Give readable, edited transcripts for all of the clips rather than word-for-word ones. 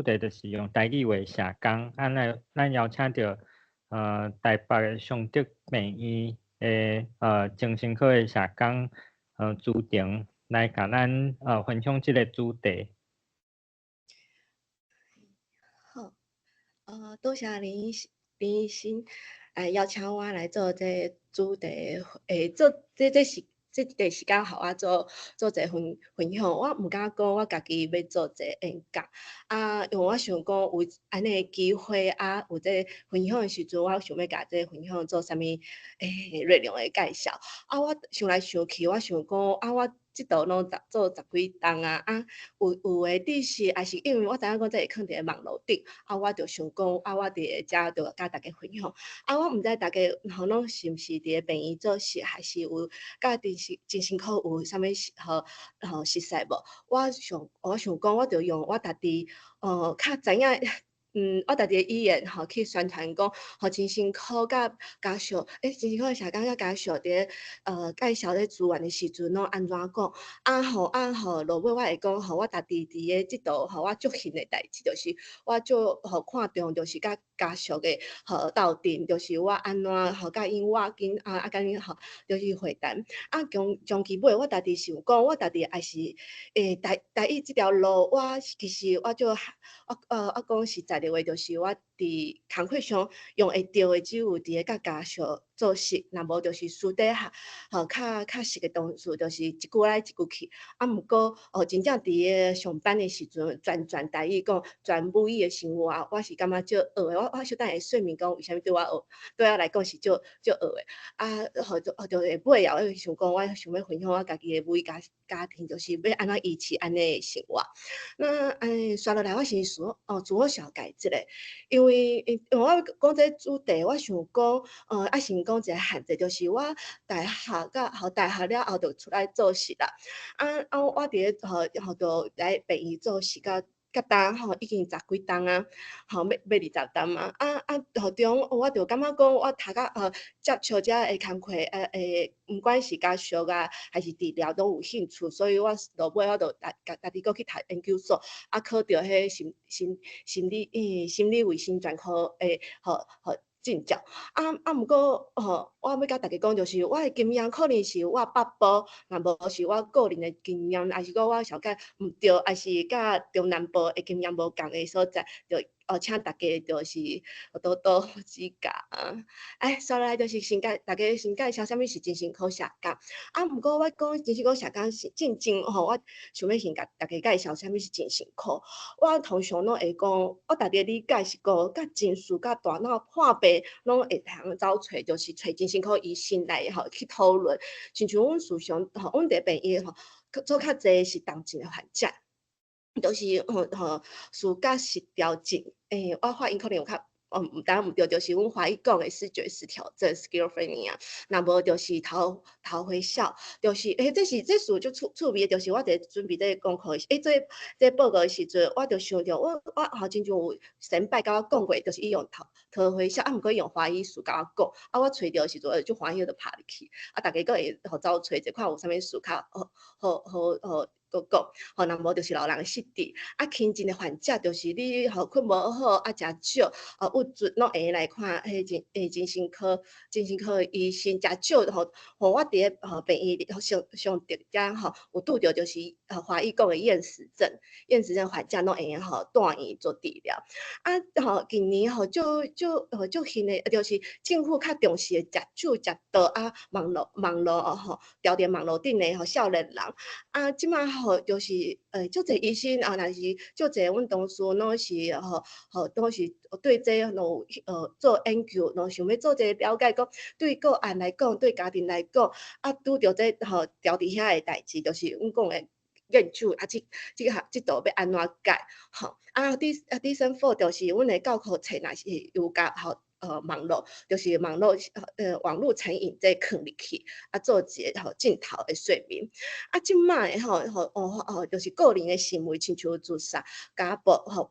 題就是用台語話社工，啊，咱邀請著台北的尚德病院的精神科的社工朱婷來共咱分享這个主題。好，多謝林醫生來邀請我來做這个主題，做這是這段時間予我做一个分享，我毋敢講我家己欲做一个演講，啊，因為我想講有按呢機會啊，有這個分享的時陣，我想欲共這個分享做啥物內容的介紹。啊，我想來想去，我想講啊，我這道攏做十幾冬啊，啊，有的只是也是因為我知影講這會囥佇咧網路頂，啊，我就想講啊，我佇咧遮就共大家分享。啊，我毋知大家吼攏是毋是佇咧病院做事，還是有佮精神科有啥物吼熟似無？我想講，我就用我家己較知影，我家己的語言吼去宣傳講，予精神科佮家屬，精神科的社工佮家屬佇咧介紹咧資源的時陣，攏按怎講？啊吼，落尾我會講吼，我家己佇咧這道予我足幸的代誌，就是我足予看重，就是佮家屬的鬥陣，就是我按怎予佮𪜶倚緊啊，佮𪜶吼，就是會談。啊，長期尾我家己想講，我家己也是台醫這條路，我其實我足我講實在的話，就是我佇工課上用會著的，只有佇咧佮家屬做事，若無就是私底下吼較熟的同事，就是一句來一句去。啊，毋過真正佇咧上班的時陣，全台語講全母語的生活，我是感覺足僫的。我小等會說明講為啥物對我來講是足僫的。啊，就會尾啊，我想講，我想欲分享我家己的母語家庭，就是欲按怎維持按呢的生活。那紲落來，我先自我紹介一下，因為我講這個主題，我想講，先講一个限制，就是我大學了後就出來做事啦。啊，我佇咧就來病院做事到今吼已經十幾冬啊，吼欲20冬啊。啊，中我就感覺講，我讀甲接觸這个工課，毋管是家屬啊，還是治療攏有興趣，所以我落尾我就家己閣去讀研究所，啊，考著彼心理衛生專科的證照。啊，毋過我欲共大家講，就是我的經驗可能是我北部，若無是我個人的經驗，抑是講我小可毋對，抑是佮中南部的經驗無仝的所在，就請大家就是多多指教啊。紲落來就是先共大家先介紹啥物是精神科社工。啊，毋過我講精神科社工是進前吼，我想欲先共大家介紹啥物是精神科。我通常攏會講，我家己的理解是講，佮情緒佮大腦破病攏會通走揣，就是揣精神科醫生來去討論。親像阮時常吼，阮佇病院吼，做較濟是動症的患者，就是思覺失調症。我發音可能有較毋知毋對，就是阮華語講的思覺失調症（schizophrenia），若無就是逃回校，就是這是足趣味的，就是我佇準備這個功課，這報告的時陣，我就想著我親像有前擺共我講過，就是伊用逃回校，啊，毋過伊用華語詞共我講，啊，我揣著時陣就歡喜就拍入去，啊，大家閣會走揣者，看有啥物詞較好好好好。閣講，若無就是老人的失智，啊，輕症的患者就是你睏無好，啊，食少，鬱卒攏會來看彼精神科的醫生，食少我佇咧病院上特遮有拄著就是華語講的厭食症，厭食症患者攏會用住院做治療。啊近年足興的，就是政府較重視的食酒、食毒啊，網路牢佇網路頂的少年人，啊，這馬就是足濟醫生啊，若是足濟阮同事攏是攏是對這攏有做研究，攏想欲做一个了解，講對個案來講，對家庭來講，啊，拄著這牢佇遐的代誌，就是阮講的癮酒啊，這道欲按怎改吼？啊，DSM-4就是阮的教科冊，若是有共網路，就是網路成癮這囥入去，啊，做一个鏡頭的說明。啊，這擺的就是個人的行為，親像自殺、佮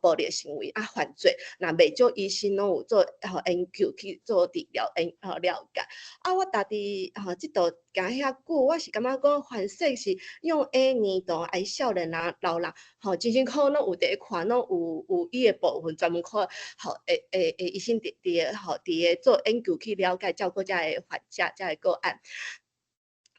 暴力行為啊，犯罪，若袂少醫生攏有做研究去做治療了解。啊，我家己這道行遐久，我是感覺講，凡勢是養嬰兒童愛少年人、老人，吼，精神科攏有佇咧看，攏有伊的部分專門科，吼，會醫生佇咧吼，佇咧做研究去了解照顧遮个患者、遮个個案。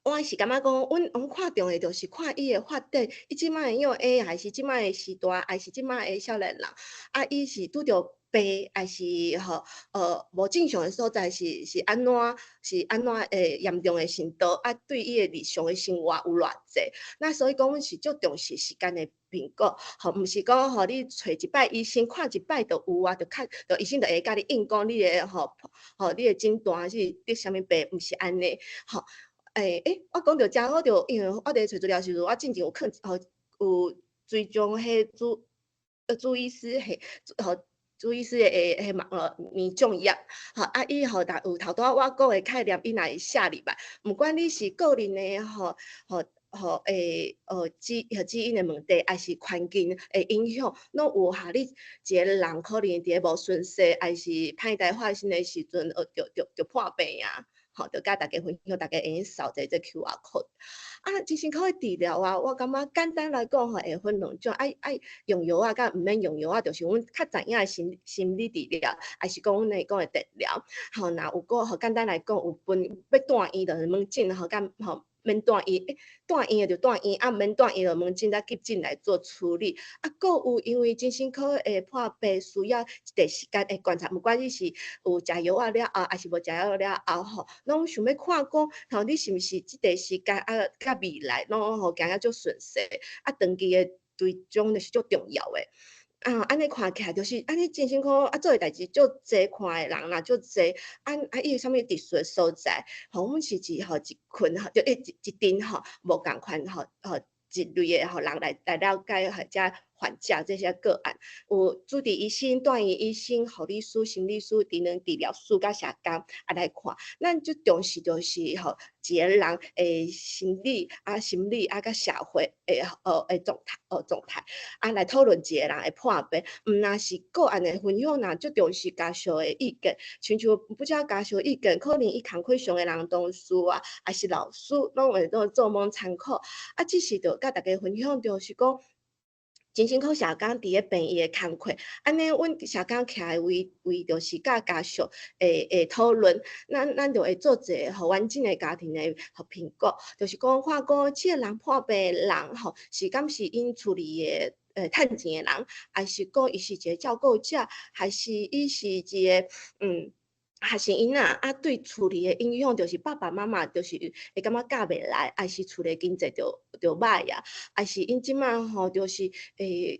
我是感覺講，阮看重的就是看伊的發展，伊這擺的養嬰，還是這擺的時代，還是這擺的少年人，啊，伊是拄著病，還是吼，無正常的所在是按怎，是按怎嚴重的程度，啊，對伊的日常的生活有偌濟。那所以講，阮是足重視時間的評估，吼，毋是講吼你揣一擺醫生看一擺就有啊，就較就醫生就會共你應講你的吼吼你的診斷是得啥物病，毋是按呢，吼。欸，我講著遮，我就因為我佇揣資料時陣，我進前有看吼，有追蹤彼朱醫師嘿，吼朱醫師的彼網絡民眾頁，吼啊伊吼若有頭拄仔我講的概念，伊若會寫入來，毋管你是個人的吼吼吼基因的問題，還是環境的影響，攏有予你一個人可能佇咧無順勢，還是歹代發生的時陣，就破病啊。吼，就佮大家分享，大家會用掃一下這 QR code。啊，精神科的治療啊，我感覺簡單來講吼，會分兩種，愛用藥啊，佮毋免用藥啊，就是阮較知影的心理治療，還是講阮會講的電療。吼，若有講吼，簡單來講，有分欲住院就是門診吼，佮吼免住院，住院的就住院，啊，免住院就門診佮急診來做處理。啊，閣有因為精神科的破病需要一段時間的觀察，毋管你是有食藥仔了後，還是無食藥了後吼，攏想欲看講，吼，你是毋是這段時間啊，佮未來攏吼行得足順勢，啊，長期的追蹤就是足重要的。啊，按呢看起來就是按呢精神科啊做的代誌足濟，看的人若足濟，啊啊伊有啥物特殊的所在？吼，阮是一吼一群吼，就一陣吼無仝款吼吼一類的吼人來了解或者患者這些個案，有主治醫生、住院醫生、護理師、心理師、職能治療師佮社工啊來看。咱最重視就是吼一個人的心理啊、心理啊佮社會的狀態啊來討論一個人的破病，毋若是個案的分享，若最重視家屬的意見，親像不只家屬意見，可能伊工課上的人同事啊，抑是老師，攏會當做問參考。啊，只是著佮大家分享，就是講，精神科社工佇咧病院的工課，按呢，阮社工徛的位就是佮家屬會討論，咱就會做一個予完整的家庭的予評估，就是講看講這個人破病的人吼，是敢是𪜶厝裡的趁錢的人，還是講伊是一個照顧者，還是伊是一個學生囡仔啊，對厝裡的影響就是爸爸媽媽就是會感覺教袂來，還是厝裡經濟就歹啊，還是𪜶這擺吼就是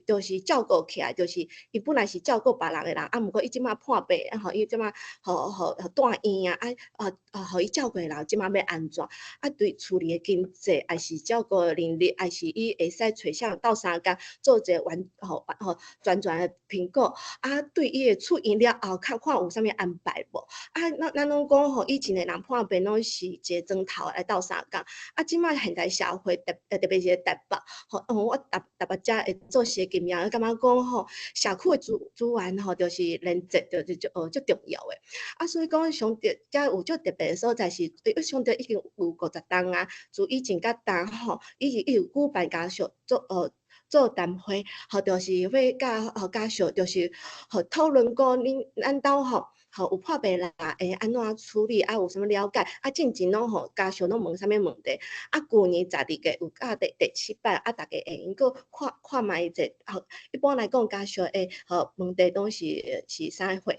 就是照顧起來，就是伊本來是照顧別人的人，啊，毋過伊這擺破病，啊吼伊這擺予住院啊，啊啊，予伊照顧的人這擺欲按怎？啊，對厝裡的經濟，還是照顧能力，還是伊會使揣啥鬥相共做一個完吼吼全全的評估，啊，對伊的出院了後，較看有啥物安排無？啊，咱攏講吼，以前的人破病攏是一個磚頭來鬥相共，啊，這擺現代社會特別是台北，吼，我台北遮會做事經驗，感覺講吼，社區的資源吼，就是連結，就是足重要的。啊，所以講上特遮有足特別的所在是，上特已經有50冬啊，自以前到今吼，伊有舉辦家屬做談會，吼，就是欲佮予家屬，就是予討論講恁咱兜吼。吼有破病啦，會按怎處理？啊，有啥物了解？啊，進前攏吼家屬攏問啥物問題？啊，舊年12月有甲第7擺，啊，大家會用閣看看覓者。吼，一般來講，家屬會吼問題攏是啥貨？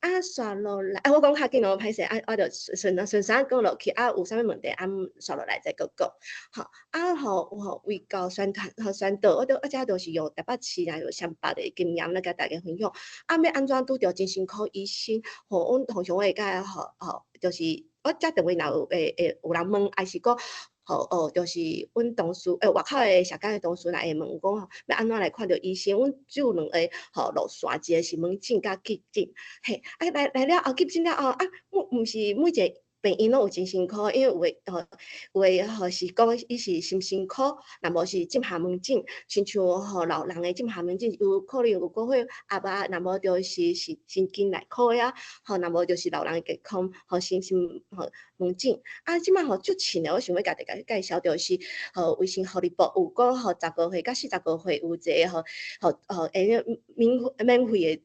啊，紲落來，啊，我講較緊哦，歹勢，啊，我就順順講落去，啊，有啥物問題，啊，紲落來再閣講。吼，啊吼，吼衛教宣傳予宣導，我遮就是用台北市啊，有雙北的經驗來共大家分享。啊，欲按怎拄著精神科醫生？吼，阮通常會共吼吼，就是我遮電話若有會有人問，還是講吼哦，就是阮同事外口的社工的同事若會問講吼，欲按怎來看著醫生？阮只有兩個吼路線，一個是門診佮急診，嘿，啊來來了後急診了後啊，毋是每一個。病院攏有精神科，因為有的吼，有的吼是講伊是心身科，若無是針下門診，親像吼老人的針下門診有可能有高血壓啊，若無就是神經內科的啊，吼，若無就是老人的健康，吼心身吼門診。啊，這擺吼足淺的，我想欲共大家介紹，就是吼衛生福利部有講吼，15歲佮45歲有一個吼吼吼會用免費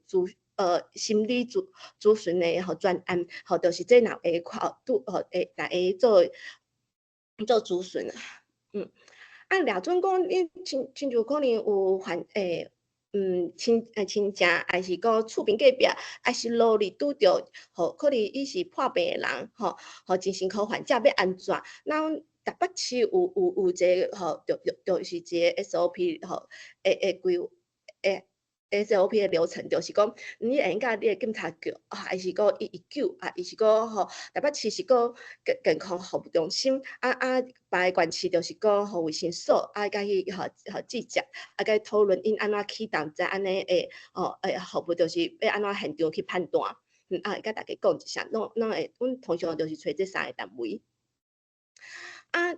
的心理諮詢的吼專案，吼就是這若會看拄吼會若會做諮詢啊，啊，掠準講你親像可能有患親情，抑是講厝邊隔壁，抑是路裡拄著，吼可能伊是破病的人，吼吼精神科患者欲按怎？咱台北市有一個吼，就是一個 SOP 吼，會規會 SOP 的流程，就是講你會用佮你的警察局，啊，抑是講119，啊，抑是講吼台北市是講健康服務中心，啊，別个縣市就是講吼衛生所，啊，共去吼吼集結，啊，共討論𪜶按怎啟動，才按呢會吼會服務，就是欲按怎現場去判斷，啊，會共大家講一聲，攏會，阮通常就是揣這三個單位。啊，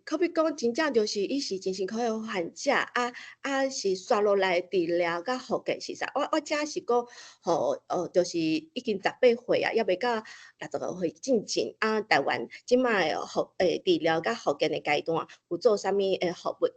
可比講真正就是伊是精神科的患者，啊是煞落來治療佮復健是啥？我遮是講吼，就是已經18歲啊，猶未到65歲進前啊，台灣這擺的治療佮復健的階段有做啥物的服務？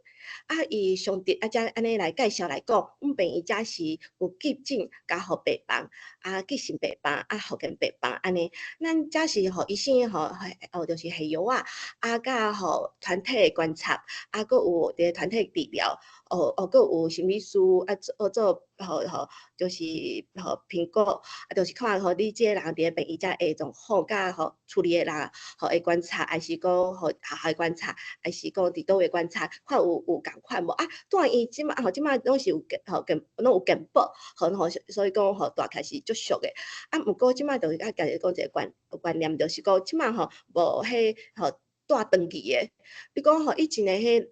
啊，伊上直啊，遮按呢來介紹來講，阮病院遮是有急診加護病房，啊，急性病房，啊，復健病房按呢。咱遮是予醫生吼，就是下藥啊，啊，佮予團體的觀察，啊，閣有佇團體治療，閣有心理師啊做予予就是予評估，啊，就是看予你這個人佇咧病院遮的狀況，佮予厝裡的人予會觀察，抑是講予學校觀察，抑是講佇佗位觀察，看有仝款無？啊，住院這擺吼，這擺攏是有健吼健攏有健保，吼吼，所以講吼住起來是足俗的。啊，毋過這擺就是愛共你講一個觀念，就是講這擺吼無彼吼蹛長期的。你講吼以前的彼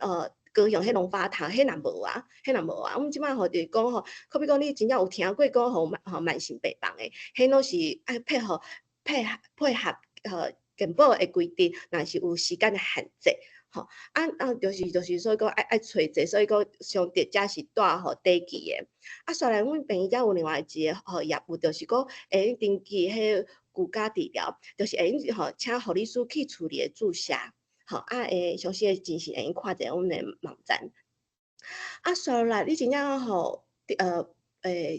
高雄彼龍發塔，彼若無啊，彼若無啊。阮這擺吼就是講吼，可比講你真正有聽過講吼慢性病房的，彼攏是愛配合予健保的規定，若是有時間的限制。吼，啊，就是所以講愛揣者，所以講上直遮是蹛予短期的。啊，雖然阮病院遮有另外一個吼業務，就是講會用登記彼居家治療，就是會用吼請護理師去厝裡的注射，吼啊會詳細的資訊會用看者阮的網站。啊，煞落來你真正吼，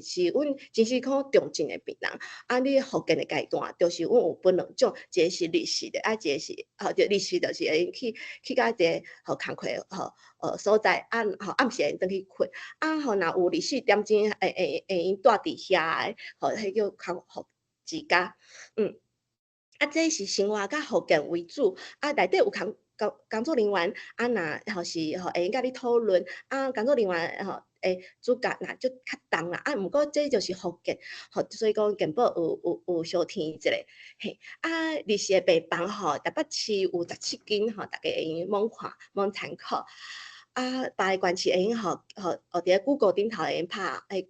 是阮精神科重症的病人，啊，你復健的階段，就是阮有分兩種，一個是日式的，啊，一個是吼，就日式就是會用去到一個予工課吼所在，啊吼暗時會用轉去睏，啊吼若有24點鐘會用蹛佇遐的，吼，彼叫康復之家，啊，這是生活佮復健為主，啊，內底有工作人員，啊，若吼是吼會用佮你討論，啊，工作人員吼會主角若足較重啦，啊，毋過這就是復健，吼，所以講健保有相添一下，嘿，啊，日式的病房吼，台北市有17間吼，大家會用猛看猛參考。啊，別个縣市會用予予予佇咧 Google 頂頭會用拍彼予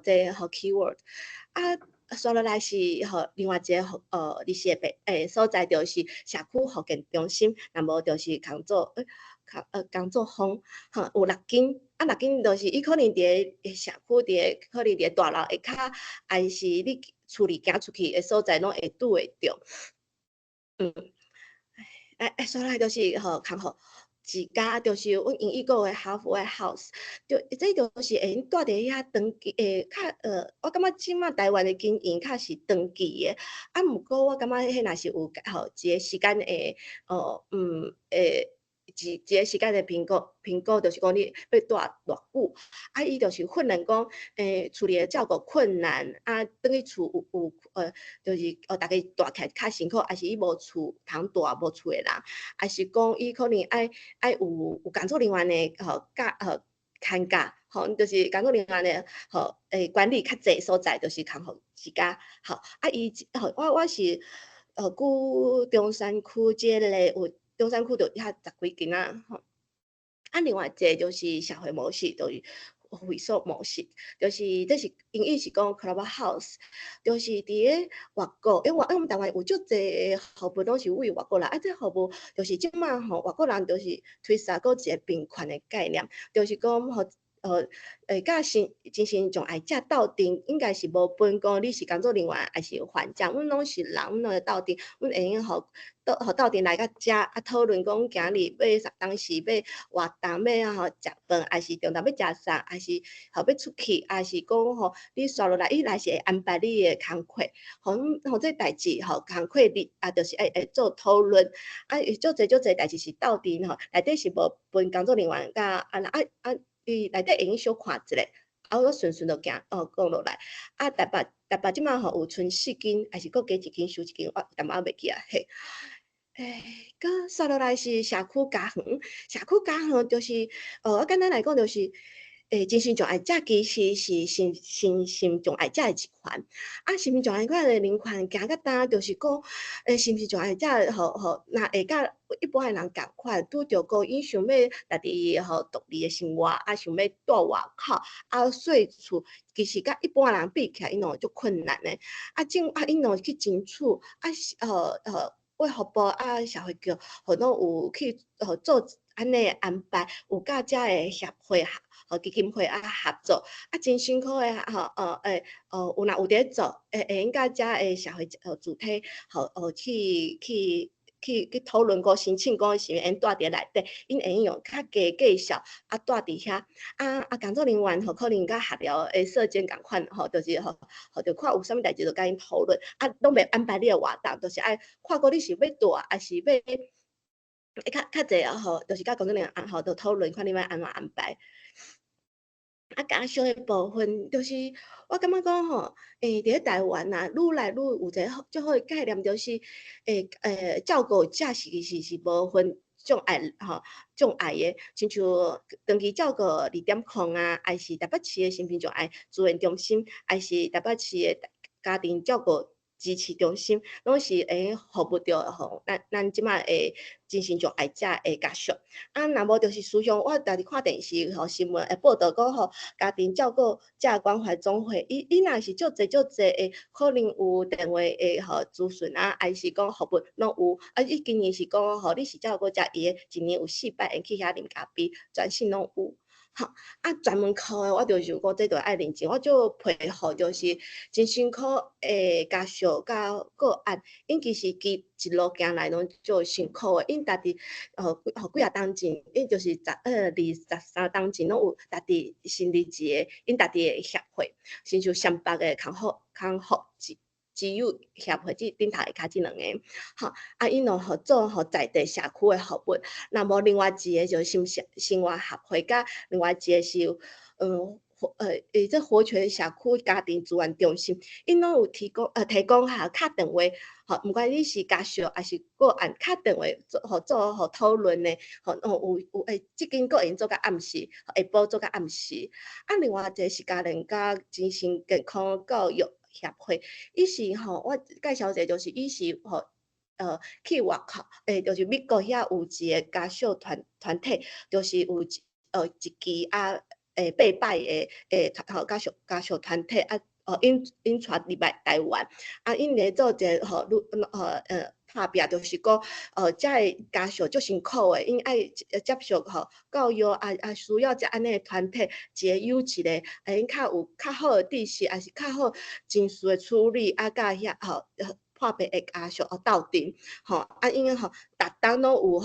這予 keyword，啊，煞落來是予另外一個日式的病所在，就是社區復健中心，若無就是工作坊，吼，有六間，啊，六間就是伊可能佇咧社區，佇咧可能佇咧大樓下跤，抑是你厝裡行出去的所在，攏會拄會著。煞來就是予康復之家，就是阮英語講的 Halfway House，就這就是會用蹛佇遐長期較我感覺這馬台灣的經營較是長期的，啊，毋過我感覺彼若是有予一個時間的，一個時間的評估，就是講你欲蹛偌久，啊，伊就是訓練講，厝裡的照顧困難，啊，轉去厝有就是逐家蹛起來較辛苦，抑是伊無厝通蹛無厝的人，抑是講伊可能愛有工作人員的予教予看教，吼，就是工作人員的予管理較濟所在，就是康復之家，吼，啊，伊吼我是舉中山區這個有中山區就遐十幾間啊，吼。啊，另外一個就是社會模式，就是會所模式，就是這是英語是講 Clubhouse，就是佇咧外國，因為阮台灣有足濟服務攏是為外國人，啊，這服務就是這馬吼外國人就是推捒閣一個平權的概念，就是講吼。會佮精神障礙者鬥陣，應該是無分講你是工作人員抑是患者，阮攏是人，阮攏會鬥陣，阮會用予鬥予鬥陣來到遮啊討論講今日欲啥當時欲活動欲吼食飯，抑是中晝欲食啥，抑是予欲出去，抑是講吼你紲落來，伊來是會安排你的工課，予予這代誌吼工課日啊，就是愛會做討論，啊，伊足濟足濟代誌是鬥陣吼，內底是無分工作人員佮啊啊啊。伊內底會用小看一下，啊，我順順就行哦講落來。啊，台北這馬吼有賰四間，抑是閣加一間收一間，我淡薄仔袂記啊嘿。閣紲落來是社區家園，社區家園就是，我簡單來講就是，精神障礙者其實是身心障礙者的一環。啊，身心障礙者的人權行較呾，就是講，身心障礙者予予若會佮一般的人仝款，拄著講𪜶想欲家己予獨立的生活，啊，想欲蹛外口，啊，稅厝，其實佮一般人比起來，𪜶攏足困難的。啊，政啊，𪜶攏去爭取，啊，是衛福部啊，社會局，予攏有去予做按呢安排，有佮遮的協會予基金會啊合作，啊，真辛苦的吼，會，有若有佇咧做，會用佮遮的社會主體，予去討論過申請講是會用蹛佇內底，𪜶會用用較低價數啊蹛佇遐，啊啊工作人員吼可能佮學校的舍監仝款吼，就是吼，予著看有啥物代誌就佮𪜶討論，啊，攏袂安排你的活動，就是愛看講你是欲蹛，抑是欲會較較濟啊吼，就是佮工作人員吼，就討論看你欲按怎安排。啊，家屬的部分，就是我感覺講吼，佇咧台灣啊，愈來愈有一個足好的概念，就是，照顧者是其實是無分障礙吼，障礙的，親像長期照顧2.0啊，抑是台北市的身心障礙資源中心，抑是台北市的家庭照顧支持中心，攏是會服務著吼，咱這馬的精神障礙者的家屬。啊，若無就是事實上，我常常看電視吼，新聞會報導講吼，家庭照顧者關懷總會，伊若是足濟足濟的，可能有電話的予諮詢啊，抑是講服務攏有。啊，伊今年是講吼，你是照顧者，伊的一年有四擺會去遐啉咖啡，專線攏有。吼，啊，專門科的我就想講，這就愛認真，我足佩服，就是真辛苦的家屬佮個案，𪜶其實伊一路行來攏足辛苦的，𪜶家己予幾若冬前，𪜶就是12、13冬前攏有家己成立一個𪜶家己的協會，親像雙北的康復之友協會，這頂頭下跤這兩个，吼，啊，𪜶攏予做予在地社區的服務。若無另外一个就是生活協會，佮另外一個是，這活泉社區家庭資源中心，𪜶攏有提供哈敲電話，吼，毋管你是家屬抑是個案，敲電話做予做予討論的，吼，有這間閣會用做到暗時，下晡做到暗時。啊，另外一個是家庭佮精神健康教育協會，伊是吼，我介紹者就是伊是予，去外口，就是美國遐有一個家屬團體，就是有一支啊，八擺的吼家屬團體啊，𪜶𪜶帶入來台灣，啊，𪜶咧做一個予愈拍拚，就是講，遮个家屬足辛苦的，𪜶愛接受予教育啊啊，需要遮按呢團體，一個優質的，會用較有較好的知識，抑是較好情緒的處理，啊，佮遐予破病的家屬鬥陣，吼，啊，𪜶吼，逐冬攏有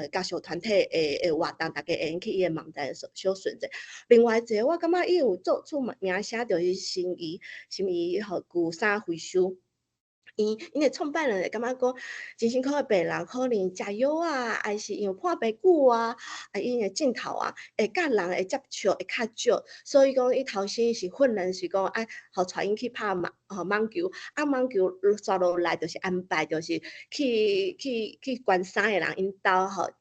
予家屬團體的活動，大家會用去伊的網站小詢者。另外一個，我感覺伊有做出名聲，就是心儀予舊衫回收。𪜶的創辦人會感覺講，真辛苦的病人可能食藥啊，抑是因為破病久啊，啊，𪜶的症頭啊，會佮人的接觸會較少，所以講伊頭先是訓練是講愛予帶𪜶去拍網球，啊，網球紲落來就是安排，就是去捐衫的人𪜶兜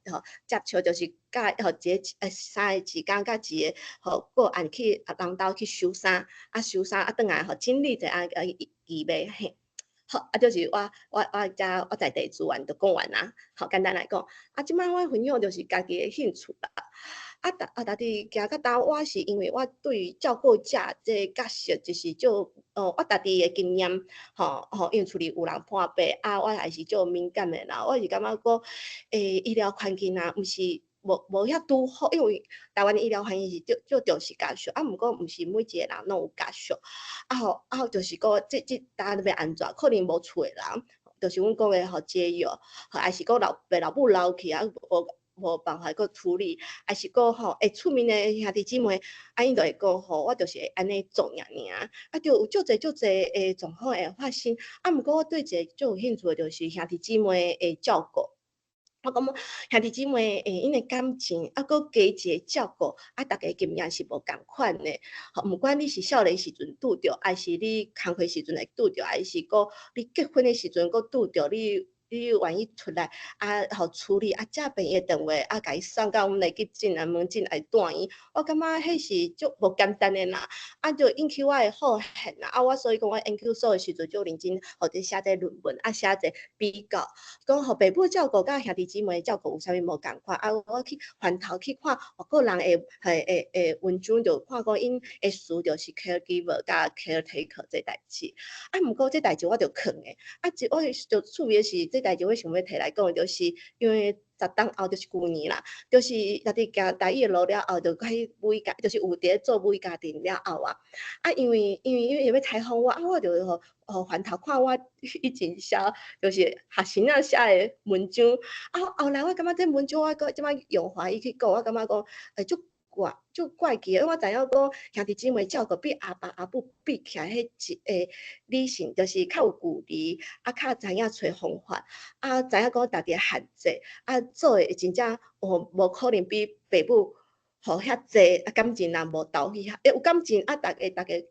予接觸，就是佮予一個三個時間佮一個予個案去人兜去收衫，啊收衫啊轉來予整理者啊義賣嘿。好，啊，就是我遮我在地資源就講完啦。好，簡單來講，啊，這擺我分享就是家己的興趣啦。啊，啊，家己行到今，我是因為我對照顧者這個角色就是足，我家己的經驗，吼吼，因為厝裡有人破病，啊，我也是足敏感的啦。我是感覺講，醫療環境啊，毋是無遐拄好，因為台灣的醫療環境是足足重視家屬，啊，毋過毋是每一個人攏有家屬，啊吼啊吼，就是講這當欲按怎，可能無厝的人，就是阮講的吼街友，吼，抑是講老爸老母老去啊，無辦法閣處理，抑是講吼會出面的兄弟姊妹，啊，𪜶就會講吼，我就是會按呢做爾爾，啊，就有足濟足濟的狀況會發生。啊，毋過我對一個足有興趣的，就是兄弟姊妹的照顧。我感覺兄弟姊妹𪜶的感情，啊，閣加一個照顧，啊，逐家經驗是無仝款的。吼，毋管你是少年時陣拄著，抑是你工課時陣會拄著，抑是講你結婚的時陣閣拄著，你願意出來啊，予處理啊，接病院的電話啊，共伊送到阮的急診啊、門診來住院，我感覺彼是足無簡單的啦。啊，就引起我的好奇啦。啊，我所以講我研究所的時陣足認真，予佇寫這論文，啊，寫一個比較，講予爸母照顧佮兄弟姊妹照顧有啥物無仝款。啊，我去翻頭去看外國人的彼文章，就看講𪜶的詞就是 caregiver 佮 caretaker 這代誌。啊，毋過這代誌我就囥的。啊，這我就趣味的是，這代誌我想欲提來講，就是因為10冬後就是舊年啦，就是家己行台語的路了後，就開始母語家，就是有佇咧做母語家庭了後啊，啊，因為欲採訪我，啊，我就予翻頭看我以前寫，就是學生仔寫的文章，啊，後來我感覺這文章我閣這擺用華語去講，我感覺講足怪足怪奇的，因為我知影講兄弟姊妹照顧比阿爸阿母比起來，彼一個理性就是較有距離，啊，較知影揣方法，啊，知影講家己的限制，啊，做的真正哦無可能比爸母予遐濟，啊，感情若無投去遐，有感情啊，逐家予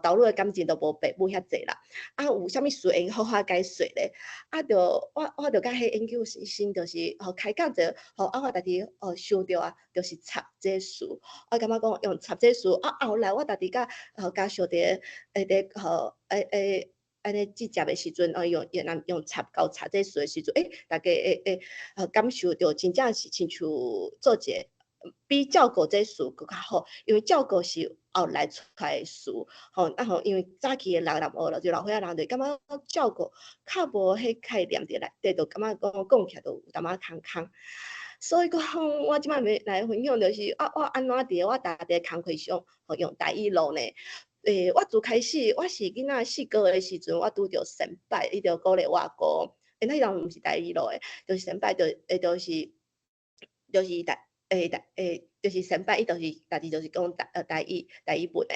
投入的感情都無爸母遐濟啦。啊，有啥物事會用好好解說咧？啊，就我就佮彼研究生就是予開講者，予啊，我家己想著啊，就是插這詞，我感覺講用插這詞，啊，後來我家己佮家屬佇予按呢接接的時陣，哦，用用用插到插這詞的時陣，逐家會感受著真正是親像做一個比照顧這詞閣較好，因為照顧是後來出來的詞，吼，啊吼，因為早期的人若學了，就老歲仔人就感覺照顧較無彼概念佇內底，就感覺講講起來就有淡仔空空。所以講，我這擺欲來分享就是，啊，我按怎佇我家己的工課上，予用台語路呢？我自開始，我是囡仔4個月的時陣，我拄著先輩，伊就鼓勵我講，那彼陣毋是台語路的，就是先輩就是台欸台欸，就是先輩，伊就是家己就是講台語文的，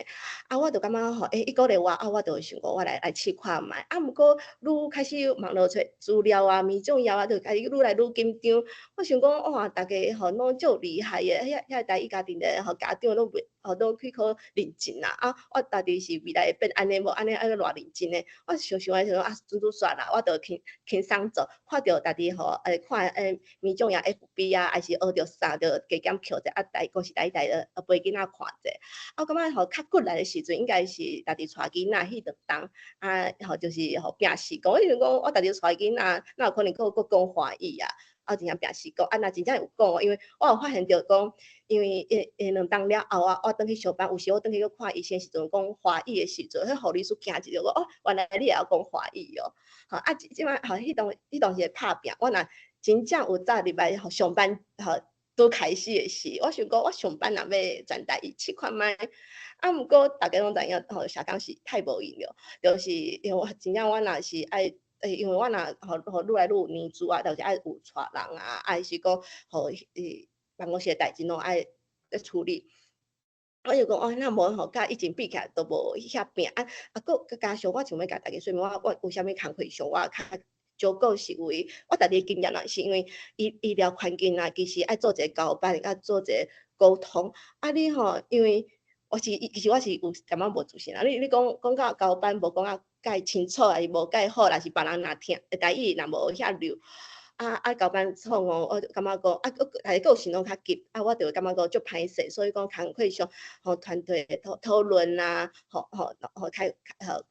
啊，我就感覺吼，伊鼓勵我，啊，我就會想講，我來試看覓。啊，毋過愈開始網路揣資料啊，物種枵啊，就開始愈來愈緊張。我想講，哇，逐家吼攏足厲害的，遐台語家庭的吼家長攏袂吼攏去考認證啦。啊，我家己是未來會變按呢無？按呢愛偌認真的。我想想啊，想講啊，準準算啦，我就輕輕鬆做，看著家己吼看民眾也 FB 啊，抑是學著啥，就加減抾者啊，台講是台台陪囡仔看者。啊，我感覺吼較骨力的時陣，應該是家己帶囡仔彼兩冬，啊，吼就是予拼死講，我想講我家己帶囡仔，哪有可能閣講華語啊？啊，真正拼死講，啊，若真正有講，因為我有發現著講，因為兩冬了後啊，我轉去上班，有時我轉去閣看醫生時陣講華語的時陣，彼護理師驚一下講哦，原來你會曉講華語哦。吼啊，這擺吼，彼當時拍拚，我若真正有早入來予上班予拄開始的時，我想講我上班若欲全台語試看覓，啊，毋過逐家攏知影吼，社工是太無閒了，就是因為我真正我若是愛。因為我若予愈來愈有年資啊，就是愛有帶人啊，抑是講予辦公室的代誌攏愛咧處理。我就講哦，那無吼，佮以前比起來都無遐拚啊啊，閣加上我想欲共大家說明，我有啥物工課上我較少講是為我家己的經驗啦，是因為醫療環境啊，其實愛做一個交班，愛做一個溝通。啊，你吼，因為我是其實我是有淡仔無自信啊。你講講到交班，無講甲蓋清楚，抑是無蓋好，抑是別人若聽，台語若無遐溜，啊啊交班錯誤，我就感覺講啊，閣還閣有時攏較急，啊，我就會感覺講足歹勢，所以講工課上予團隊討論啊，予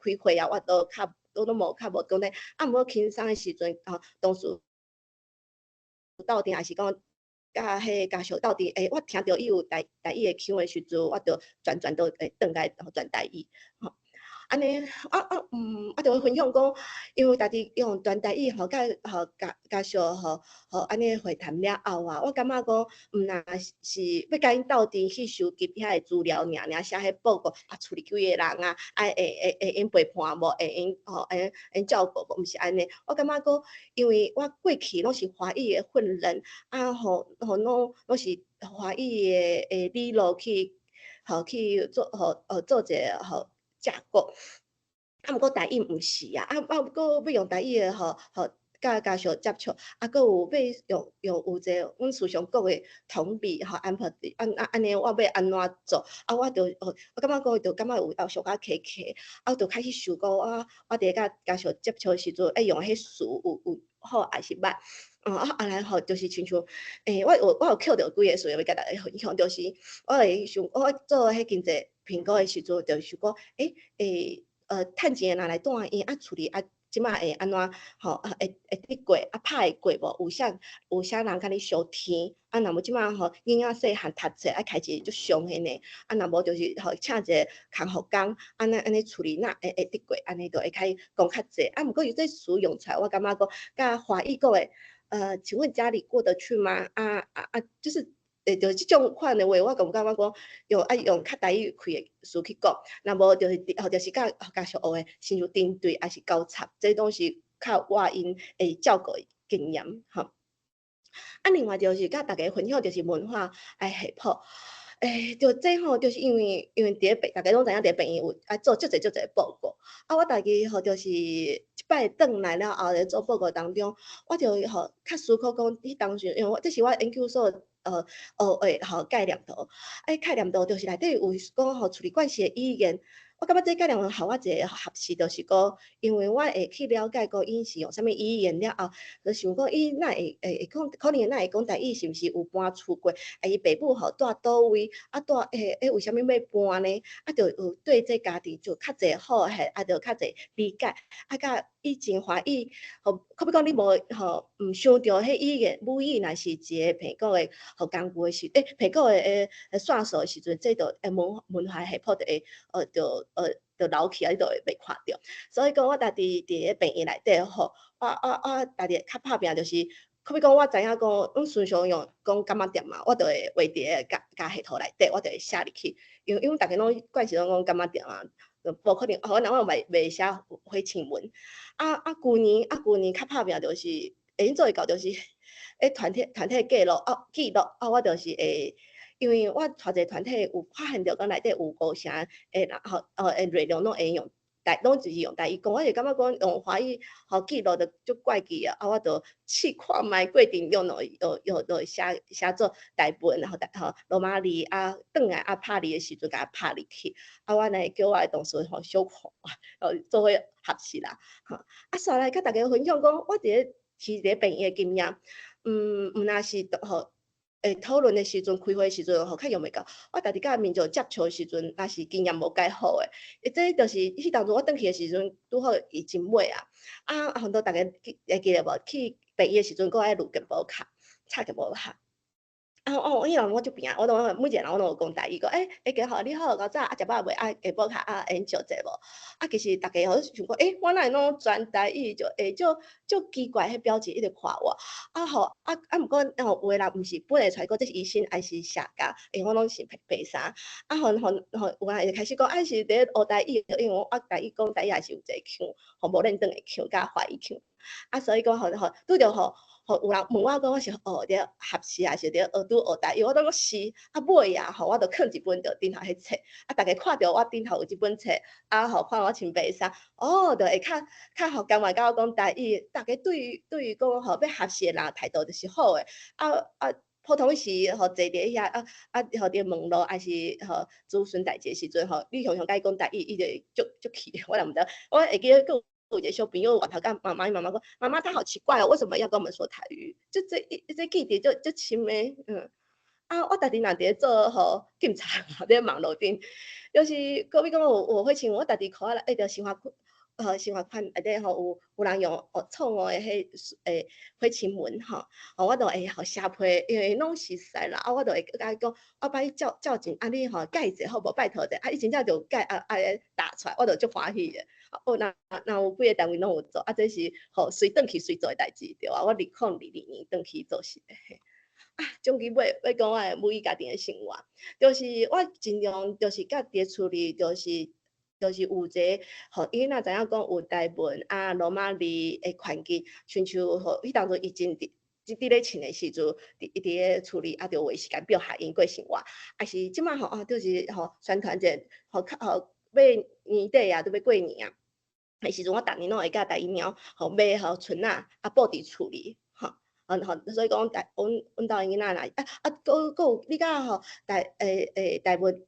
開會啊，我都較我都無較無講咧。啊，毋過輕鬆的時陣，同事鬥陣，抑是講。佮彼家屬鬥陣，我聽著伊有台語的腔的時陣，我就全全都會轉來全台語，吼。按呢，啊，就會分享講，因為家己用全台語吼，佮吼家屬吼吼按呢會談了後啊，我感覺講，毋若是欲共𪜶鬥陣去收集遐个資料爾爾，寫彼報告啊，厝裡幾个人啊，啊會用陪伴無？會用吼會用照顧無？毋是按呢，我感覺講，因為我過去攏是華語的訓練，啊吼吼攏是華語的理路去吼去做吼做一个吼架構，啊，毋過台語毋是啊，啊，毋過欲用台語的吼吼，佮家屬接觸，啊，閣有欲用有一個阮時常講的同理吼，empathy，按啊按呢我欲按怎做？啊，我就我感覺講就感覺有小可卡卡，啊，就開始想講我佇咧佮家屬接觸的時陣，愛用彼詞有好抑是歹？啊，後來吼就是親像，我有抾著幾个詞欲共大家分享，就是我會想我做彼經濟評估的時陣，就想講，趁錢的人來住院，啊，厝裡啊，這擺會按怎吼？啊，會得過啊，拍會過無？有啥人共你相天？啊，若無這擺吼，囡仔細漢讀冊愛開一個足傷的呢？啊，若無就是吼，請一個看護工，按呢按呢厝裡若會得過，按呢就會較講較濟。啊，毋過伊這詞用出來，我感覺講，佮華語講的，請問家裡過得去嗎？啊啊啊，就是就這種款的話，我感覺講用愛用較台語開的詞去講，若無就是或者是佮家屬學的，親像針對抑是交插，這攏是較我𪜶會照顧的經驗吼。啊，另外就是佮大家分享，就是文化愛系譜。就這吼，就是因為佇咧病，大家攏知影佇咧病院有愛做足濟足濟報告。啊，我家己吼就是這擺轉來了後，咧做報告當中，我就吼較思考講，彼當時因為我這是我研究所學的吼概念圖。啊，概念圖就是內底有講吼厝裡慣勢的語言。我感覺這概念圖予我一個學習，就是講，因為我會去了解講𪜶是用啥物語言了後，就想講伊哪會講，可能哪會講台語，是毋是有搬厝過？啊，伊爸母吼蹛佗位？啊，蹛為啥物欲搬呢？啊，就有對這家庭就較濟好的，啊，就較濟理解。啊，佮以前華語吼，可比講你無吼毋想著彼語言母語，若是一個評估的予工具的時，評估的線索的時陣，這就文化系譜就會就留去啊，你就會袂看著。所以講，我家己佇咧病院內底吼，我家己較拍拚就是，可比講我知影講，阮常常用講柑仔店嘛，我就會畫佇咧家系圖內底，我就會寫入去。因為逐家攏慣勢攏講柑仔店啊，無可能，可能我袂寫火星文。啊，舊年較拍拚就是，會用做會到就是，團體記錄啊，我就是會。因為我帶一個團體有發現著講內底有五成的人吼，內容攏會用台，攏就是用台語講，我就感覺講用華語吼記錄就足怪奇啊，啊，我就試看覓過程中就寫做台文，然後吼羅馬字啊，轉來啊拍字的時陣共拍入去，啊，我來叫我的同事吼小看，做伙學習啦，吼，啊，煞來佮大家分享講，我佇咧是佇咧病院的經驗，毋若是吼。討論的時陣，開會的時陣吼，較用袂到。我家己佮民眾接觸的時陣，若是經驗無蓋好的，這就是彼當陣我轉去的時陣，拄好伊真尾啊。啊，很多逐家會記得無？去病院的時陣，閣愛錄健保卡，插健保卡。啊哦，彼人我足拚，我攏每一個人我攏有講台語，講欸，好你好，較早啊，食飽未？啊，健保卡啊，會用借者無？啊，其實逐家吼想講，我哪會攏全台語就會足足奇怪，彼表情一直看我。啊吼，啊啊，毋過吼，有的人毋是分會出來講這是醫生還是社工，因為我攏是白衫。啊吼吼吼，有人會開始講，啊是佇咧學台語，因為我台語講台語也是有一個腔，吼無認當的腔，佮華語腔。啊，所以講吼吼，拄著吼。吼，有人問我講，我是學佇學習，還是佇學拄學台語？我攏講是。啊尾啊吼，我就囥一本佇頂頭彼冊，啊，逐家看著我頂頭有這本冊，啊吼，看我穿白衫，哦，就會較較吼甘願佮我講台語。逐家對於講吼欲學習的人態度就是好的。啊啊，普通時吼坐佇遐啊啊，吼佇問路還是吼諮詢代誌的時陣吼，你常常共伊講台語，伊就會足足氣。我也毋知，我會記得閣有一個小朋友回頭共媽媽，伊媽媽講：媽媽，他好奇怪哦，為什麼要跟我們說台語？就這一這記憶就足深的，啊，我家己若佇咧做吼警察，佇咧網路頂，就是閣比講有會像我家己褲仔內，就生活生活圈內底吼，有人用錯誤的彼火星文吼，我就會寫批，因為攏熟似啦，我就會共伊講，我幫你照照進，啊你吼改一下好無？拜託者，伊真正就改打出來，我就足歡喜的。若有幾个單位攏有做，這是隨轉去隨做的代誌對啊。我2022年轉去做事的。終於欲講我的母語家庭的生活，就是我盡量就是佮佇厝裡，就是有一个，予囡仔知影講有台文羅馬字的環境，親像彼當陣伊真佇咧穿的時陣，佇咧厝裡就有時間逼予𪜶過生活，抑是這擺就是宣傳者欲年底啊，都欲過年啊，彼時陣我逐年攏會佮台貓買春仔布佇厝裡。所以講阮兜囡仔若閣有你佮台文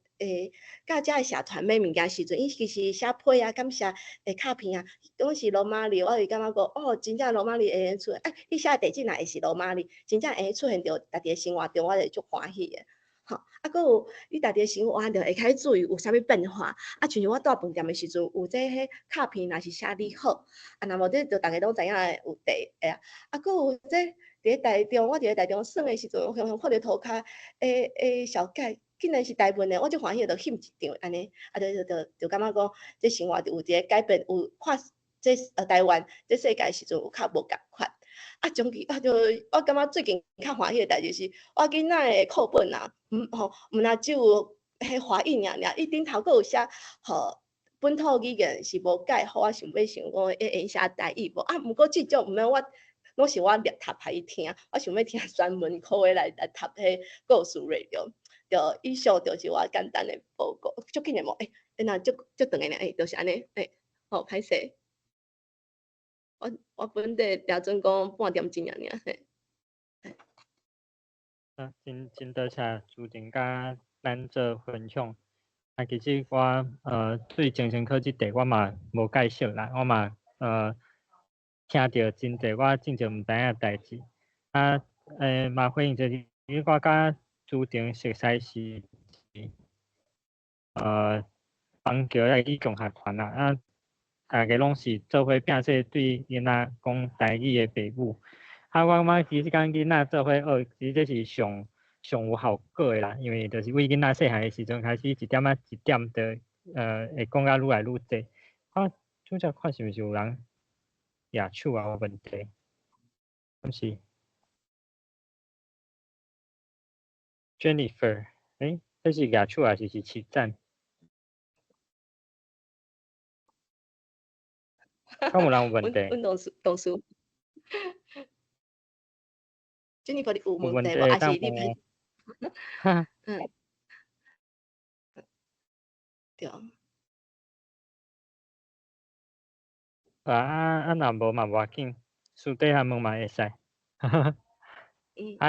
佮遮的社團買物件時陣，伊其實寫批啊，感謝卡片啊，攏是羅馬字，我會感覺講哦，真正羅馬字會用出，你寫的地址若會是羅馬字，真正會出現佇家己的生活中，我會足歡喜的。閣有你家己的生活就會開始注意有啥物變化，親像我蹛飯店的時陣，有這彼卡片若是寫你好，若無這就逐家攏知影有地會啊，閣有這佇咧台中，我佇咧台中耍的時陣，常常看著塗跤的小蓋，竟然是台文的，我足歡喜，就翕一張按呢，就感覺講這生活就有一个改變，有看這台灣這世界時陣有較無仝款。終於就我感覺最近較歡喜的代誌是，我囡仔的課本啊，毋若只有彼華語爾爾，伊頂頭閣有寫本土語言是無改，予我想欲想講會會寫台語無？毋過這種毋免我，攏是我掠讀予伊聽，我想欲聽專門科的來讀彼故事內容。就以上就是我簡單的報告，足緊的無？若足足長的爾，就是按呢，好歹勢。我本底掠準講半點鐘爾爾嘿。真多謝主持佮咱做分享。其實我對精神科這塊我嘛無介熟啦，我嘛聽著真濟我真正毋知影的代誌。嘛歡迎就是我佮主持熟似是邦橋的語共學團啦，大家攏是做伙拼勢對囡仔講台語的爸母。我感覺其實講囡仔做伙學，其實這是上上有效果的啦，因為就是為囡仔細漢的時陣開始，一點仔一點的，會講甲愈來愈濟。拄才看是毋是有人舉手啊？有問題？敢是？Jennifer，這是舉手還是起讚？敢有人有問題？阮同事，Jennifer 你有問題無？還是你？對。若無嘛無要緊，私底下問嘛會使。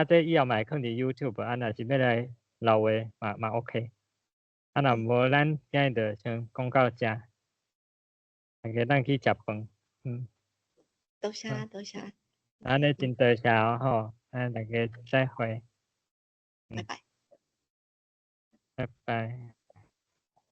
這以後嘛會囥佇 YouTube，若是欲來留話嘛 OK。若無咱今日就先講到這。大家當去食飯。多謝多謝。按呢真多謝哦吼，大家再會。拜拜。拜拜。